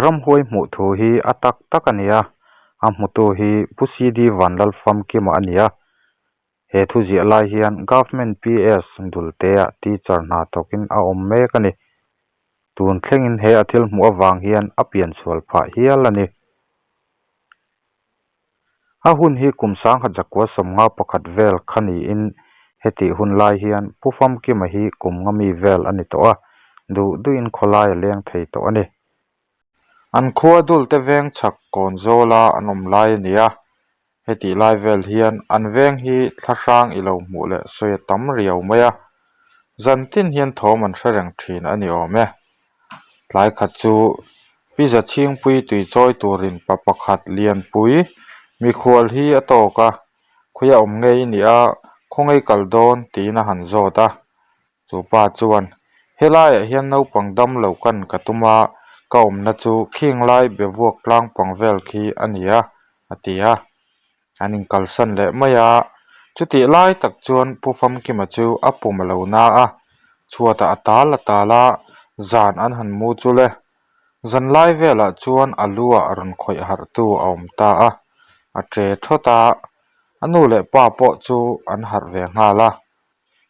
ramhuai hmuh thu hi a tak tak a ni a, a hmutu hi Pu CD Vanlalfamkima a ni a. He thu ziah lai hian Government PS Dultea teacher hna thawkin a awm mek a ni. Tun thlengin he a thil hmuh avang hian a piansual phah hial a ni. A hun hi kum sangha zakua sawmnga pakhat vel kha niin hetih hun lai hian Pu Famkima hi kum nga mi vel a ni tawh a, duh duhin khawlai a leng thei tawh a ni. An khua dulte veng chhak kawn zawla an awm lai a ni a, hetih lai vel hian an veng hi thla hrang i lo hmuh leh sawi a tam riau mai a, zan tin hian thawm an hre reng thin a ni awm e. Tlai khat chu Pi Zachhingpui tui chawi turin pa pakhat Lianpui mikhual hi a tawk a, khawi a awm ngei i nih a, khawngaih kal dawn tiin a han zawt a. Chu pa chuan, Helaiah hian naupang dam lo kan ka tum a, ka awmna chu khing lai bevuak tlang pang vel khi a ni a, a ti a. An inkalsan leh mai a, chutih lai tak chuan Pu Famkima chu a pum a lo na a, chhuatah a tal a tal a, zan an han mu chu le. Zan lai velah chuan a lu ah rawn khawih harh tu a awm ta a, a ṭe thawt a, a nu leh pa pawh chu an harh ve nghal a.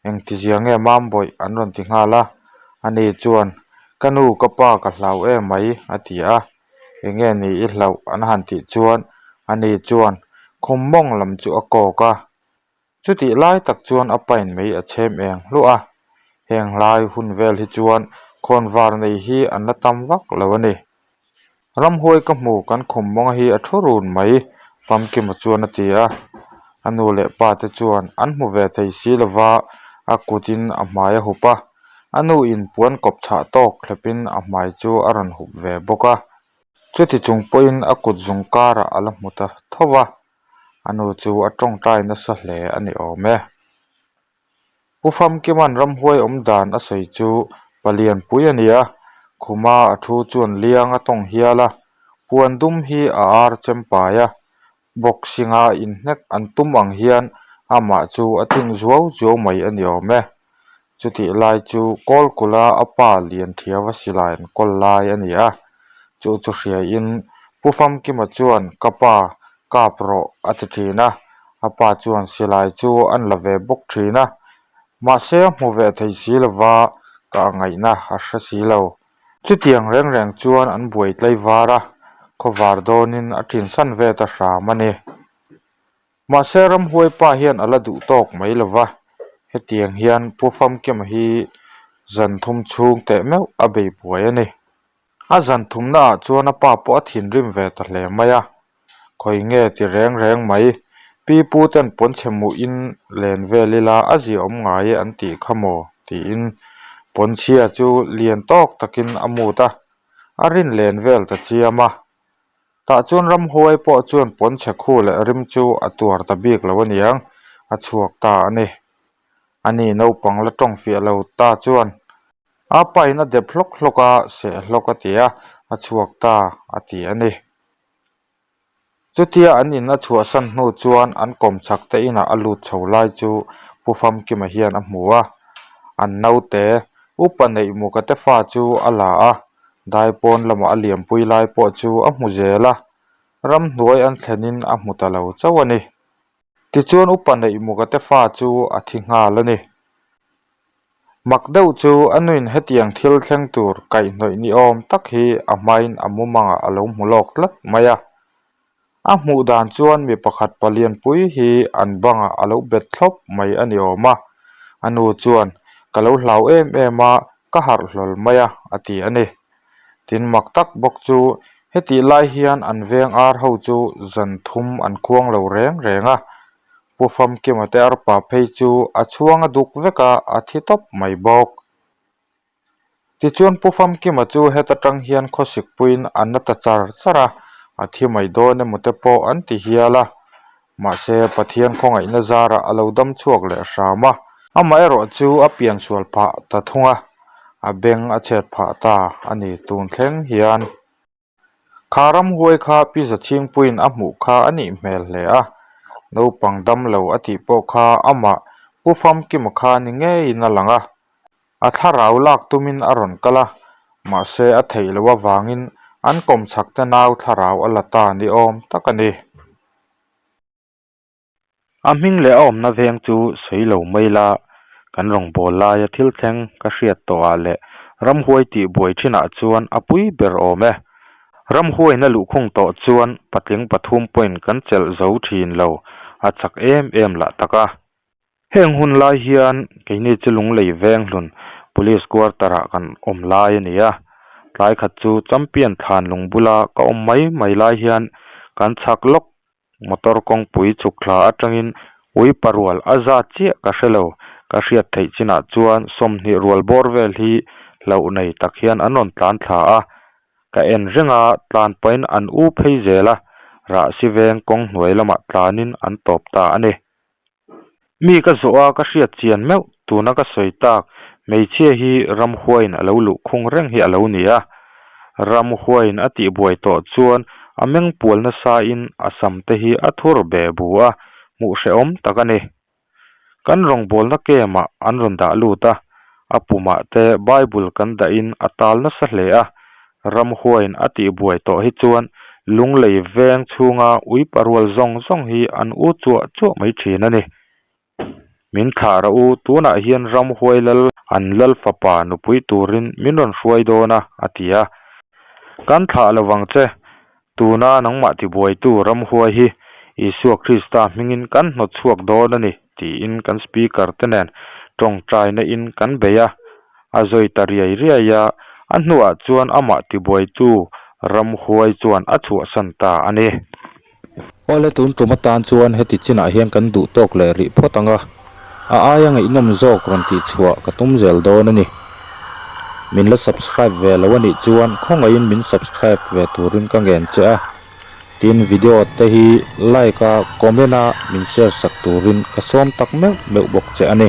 Engtizia nge Mambawih an rawn ti nghal a, ani chuan, Ka nu, ka pa ka hlau em mai, a ti a. Enge ni i hlauh an han tih chuan ani chuan khum mawng lam chu a kawk a. Chutih lai tak chuan a pain mei a chhem eng hluah a, heng hlai hun vel hi chuan khawnvar nei hi an la tam vak lo a ni. Ramhuai ka hmu kan khum mawnga hi a thu run mai, Famkima chuan a ti a. A nu leh pa te chuan an hmu ve thei si lova a kutin a hmai a hup a, a nu in puan kawp chhah tawk thlepin a hmai chu a rawn hup ve bawk a. Chuti chung pawhin a kut zung karah a la hmu ta tho va, a nu chu a tawngtai nasa hle a ni awm e. Pu Famkima'n ramhuai awm dan a sawi chu palian pui a ni a, khuma a thu chuan liang a tawng hial a, puan dum hi a ar chem pai a, boxing-a inhnek an tum ang hian amah chu a ting zuau zuau mai a ni awm e. Chutih lai chu Kawlkula a pa lian thiava silai an kawl lai a ni a, chu chu hriain Pu Famkima chuan ka pa kap rawh a ti thin a, a pa chuan silai chu an la ve bawk thin a, mahse a hmu ve thei si lova ka ngaihna a hre si lo. Chutiang reng reng chuan an buai tlai var a, khawvar dawnin a tinsan ve ta hram a ni. Mahse ramhuai pa hian a la duh tawk mai lova, hetiang hian Pu Famkima hi zan thum chhung teh meuh a bei buai a ni. A zan thumna ah chuan a pa pawh a thinrim ve ta hle mai a, khawi nge ti reng reng mai, pi pu ten pawnchhe hmuh in len vel ila a ziaawm ngai e an tih kha maw tiin pawnchhia chu lian tawk takin a mut a, a rin len vel ta chiam a. Tah chuan ramhuai pawh chuan pawnchhe khu leh rim chu a tuar ta bik lo aniang, a chhuak ta a ni. Ani naupang la tawng fiah lo ta chuan a pain a dep hlawk hlawk a, seh hlawk a ti a, a chhuak ta a ti a ni. Chutia an in a chhuahsan hnu chuan an kawmchhak te inah a lut chho lai chu Pu Famkima hian a hmu a, an naute upa neih muka te fa chu a la a, daipawn lamah a liampui lai pawh chu a hmu zel a, ramhnuai an thlenin a hmu ta lo chauh a ni. Tichuan upa neih muka te fa chu a thi nghal a ni. Mak deuh chu a nuin hetiang thil thleng tur kaihhnawih ni awm tak hi a hmain a mumangah a lo hmu lawk tlat mai a. A hmuh dan chuan mi pakhat palianpui hi an bangah a lo bet thlawp mai a ni awm a. A nu chuan, Ka lo hlau em em a, ka harh hlawl mai a, a ti a ni. Tin mak tak bawk chu hetih lai hian an veng ar ho chu zan thum an khuang lo reng reng a. Pu Famkima te arpa phei chu a chhuang a duk vek a, a thi tawp mai bawk. Tichuan Pu Famkima chu heta tang hian khawsik puiin a na ta char char a, a thi mai dawn emaw te pawh an ti hial a. Mahse Pathian khawngaihna zarah a lo dam chhuak leh hram a. Amaherawh chu a piansual phah ta thung a, a beng a chhet phah ta a ni tun thleng hian. Kha ramhuai kha Pi Zachhingpuiin a hmuh kha a nih hmel hle a, naupang dam lo a tih pawh kha amah Pu Famkima kha ni ngeiin a lang a, a thlarau lak tumin a rawn kal a, mahse a theih loh avangin An kawmchhak te nau thlarau a la ta ni awm tak a ni. A hming leh a awmna veng chu sawi lo mai la, kan rawngbâwl laia thil thleng ka hriat tawhah leh ramhuai tih buai thinah chuan a pui ber awm e. Ramhuaina luhkhung tawh chuan patling pathum pawhin kan chelh zo thin lo, a chak em em lah tak a. Heng hun lai hian keini chu Lunglei Venghlun Police Quarter ah kan awm lai a ni a, tlai khat chu Champion thlan lung bula ka awm mai mai lai hian kan chhak lawk motor kawngpui chhuk thla atangin ui parual a za chiah ka hre lo, ka hriat theih chinah chuan 20 rual bawr vel hi hlauh nei tak hian an rawn tlan thla a, Ka en reng a, tlan pahin an u phei zel a, Rahsi veng kawng hnuai lamah tlanin an tawp ta a ni. Mi ka zawh a, ka hriat chian meuh tuna ka sawi tak hmeichhia hi ramhuaiin a lo luh khung reng hi a lo ni a. Ramhuaiin a tihbuai tawh chuan a meng pual nasain a sam te hi a thur be bu a, hmuh hrehawm tak a ni. Kan rawngbawlna camp-ah an rawn dah lut a, a pumah te Bible kan dahin a tal nasa hle a, ramhuaiin a tihbuai tawh hi chuan Lunglei veng chhunga ui parual zawng zawng hi an u chuah chuah mai thin a ni. Min thlah rawh u, tunah hian ramhuai lal an lal fapa nupui turin min rawn hruai dawn a, a ti a. Kan thlah lo vang che, Tuna nangmah tibuaitu ramhuai hi Isua Krista hmingin kan hnawt chhuak dawn a ni, tiin kan Speaker te nen tawngtaina in kan bei a. A zawi ta riai riai a, a hnuah chuan amah tibuaitu ramhuai chuan a chhuahsan ta a ni. Awle tun tum atan chuan heti chinah hian kan duh tawk leh rih phawt ang a, a aia ngaihnawm zawk rawn tih chhuah ka tum zel dawn a ni. Min la subscribe ve lo a nih chuan khawngaihin min subscribe ve turin ka ngen che a, tin video te hi like a comment a min share sak turin ka sawm tak meuh meuh bawk che a ni.